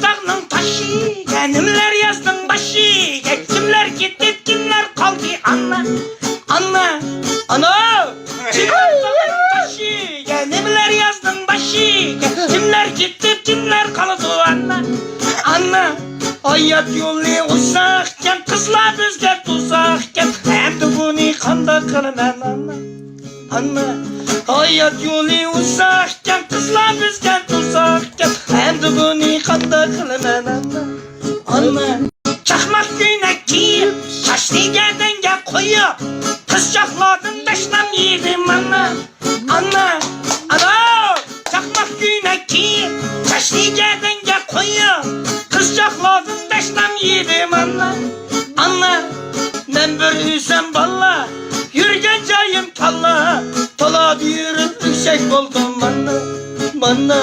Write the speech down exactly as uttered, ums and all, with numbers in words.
تاغنىڭ تاشى، نېمىلەر يازنىڭ باشى، كىملەر كېتىپ، كىملەر قالدى، ئانا، ئانا، ئانا. تاغنىڭ تاشى، نېمىلەر يازنىڭ باشى، كىملەر كېتىپ، كىملەر قالىدۇ، ئانا، ئانا. ھايات يولى ئۇزاقكەن، قىزلار بىزگە تۇزاقكەن، ئەمدى بۇنى قانداق قىلىمەن، ئانا؟ ئانا، ھايات يولى ئۇزاقكەن، قىزلار بىزگە تۇزاقكەن، ئەمدى بۇنى قانداق قىلىمەن، ئانا؟ ئانا، چاقماق كۆينەك كىيىپ، چاچنى گەدەنگە قويۇپ، قىزچاقلاردىن دەشنام يېدىم، ئانا. ئانا، ئانا، چاقماق كۆينەك كىيىپ، چاچنى گەدەنگە قويۇپ، قىزچاقلاردىن دەشنام يېدىم، ئانا. ئانا، مەن بىر ئۆزۈم بالا، يۈرگەن جايىم تالا، تالادا يۈرۈپ ئۆكسەك بولدۇم، مانا، مانا.